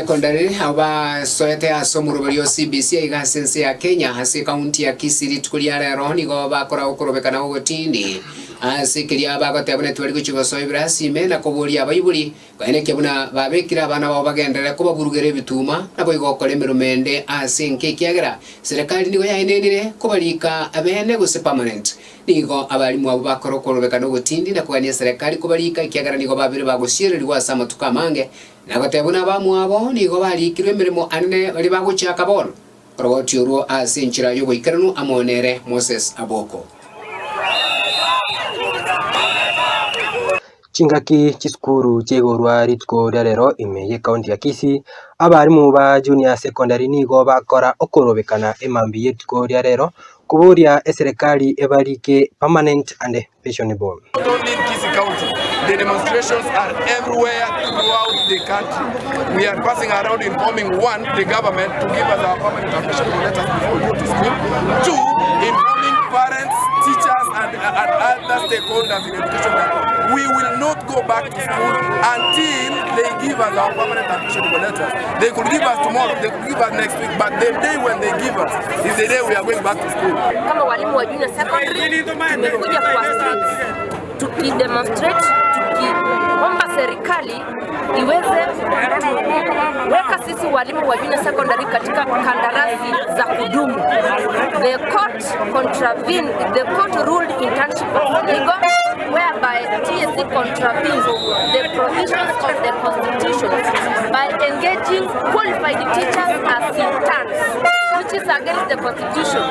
Secondary abwo basoete ase omoroberi o CBC aiga ase ense ya Kenya ase ekaunti ya Kisii rituko ria rero nigo bakora okorobekana ogotindi ase keria bagoteba buna tibari gochia gosoa ebirasi ime na koboria abaibori koenekia buna babekire abana babo bagenderere kobaburugera ebituma naboigo gokora emeremo ende ase enka ekiagera serekari nigo yaenenire kobarika abene gose permanent. Nigo abalimu abwo bakora okorobekana ogotindi na kogania serekari kobarika ekiagera nigo babere bagosiererigwa ase amatuko amange Na goteba buna abamwabo nigo bariikirwe emeremo anene baria bagochaka bono, oroboti orwo ase enchera y'oboikeranu amo nere Moses Aboko. Chingaki chisukuru chiaigorwa rituko ria rero ime y'ecounty ya Kisii, abarimu ba Junior Secondary nigo bakora okorobekana emambia y'erituko ria rero koboria eserekari ebarike permanent and pensionable. Not only in Kisii County, the demonstrations are everywhere throughout the country. We are passing around informing one, the government to give us our permanent and pensionable letters before we go to school. Two, informing parents, teachers and, and other stakeholders in education that we will not go back to school until they give us our permanent and pensionable letters. They could give us tomorrow, they could give us next week, but the day when they give us is the day we are going back to school. Kama walimu wa junior secondary tumekuja kwa streets tukidemonstrate, tukiomba serikali iweze kuweka sisi walimu wa junior secondary katika kandarasi za kudumu. The court contravened, the court ruled internship as illegal whereby TSC contravenes the provisions of the constitution by engaging qualified teachers as interns which is against the constitution.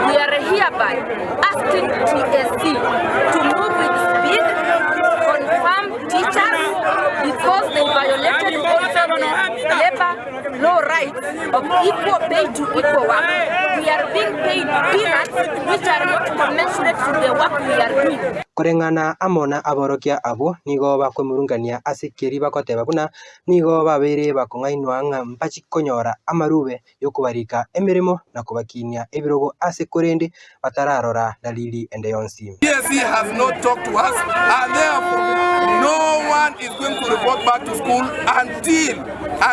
We are hereby asking TSC to move with speed, confirm teachers because they violated also the labor law rights of equal pay to equal work. We are being paid peanuts which are not commensurate to the work we are doing. Koreng'ana amo na aborokia abwo nigo bakwemurungania ase keria bagoteba buna nigo babeire bakong'ainwa ng'a mbachi konyora amarube y'okobarika emeremo na kobakinia ebirogo ase korende batararora dalili ende yonsi. TSC has not talked to us and therefore no one is going to report back to school until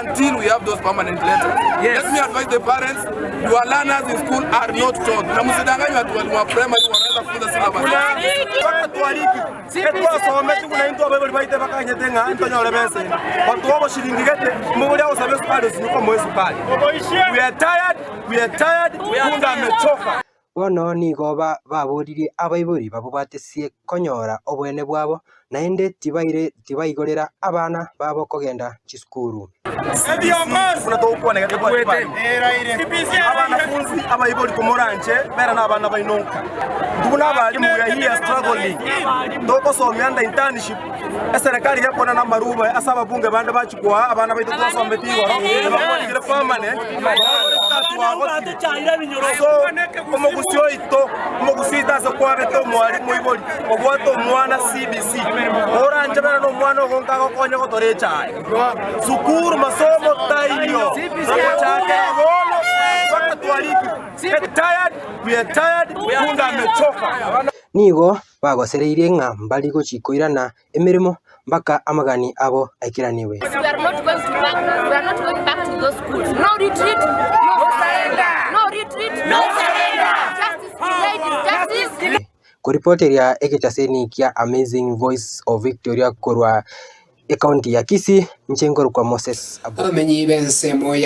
until we have those permanent letters. Yes. Let me advise the parents, your learners in school are not taught. Na msidanganywe ati walimu wa primary wanaweza kufunza syllabus. Mpaka twariki etwasometi buna intwe abaibori baito bakanyete ng'a ntonyore besa ende batua oboshiringi gete mobori agosaba esukari osinye komoa esukari we are tired we are tired punda amechoka. Bono nigo baboririe abaibori babobwatesie konyora oboene bwabo, naende tibaire tibaigorera abana babo kogenda chisukuru. Buna togokwana iga tobwati bari abanafunzi abaibori komoranche bera na abana baino nka intwe buna abalimu we are here struggling togosomia under internship eserekari gekona na amaruba ase ababunge bande bachia koa abana baito twasometi igoro ebakwarigire permanent twagotire so omogusii oito omogusii oito ase kwabete omwalimu oibori obwate omwana CBC oranche bera na omwana ogo nkagokonya gotora echae. Sukuru masomo taiyo gochakera bono mpaka twarikire. Tired, we are tired, punda amechoka. Nigo bagosereirie ng'a mbari gochia koirana emeremo mpaka amagani abo aikeranigwe. We are not going to back, we are not going back to those schools. No retreat, no surrender. No retreat, no surrender. Justice delayed is justice denied. Koripoteria egechaseni kia Amazing Voice of Victoria korwa Ekaunti ya Kisii, inche nkorokwa Moses Abuga. Abamenyi b'ensemo ya.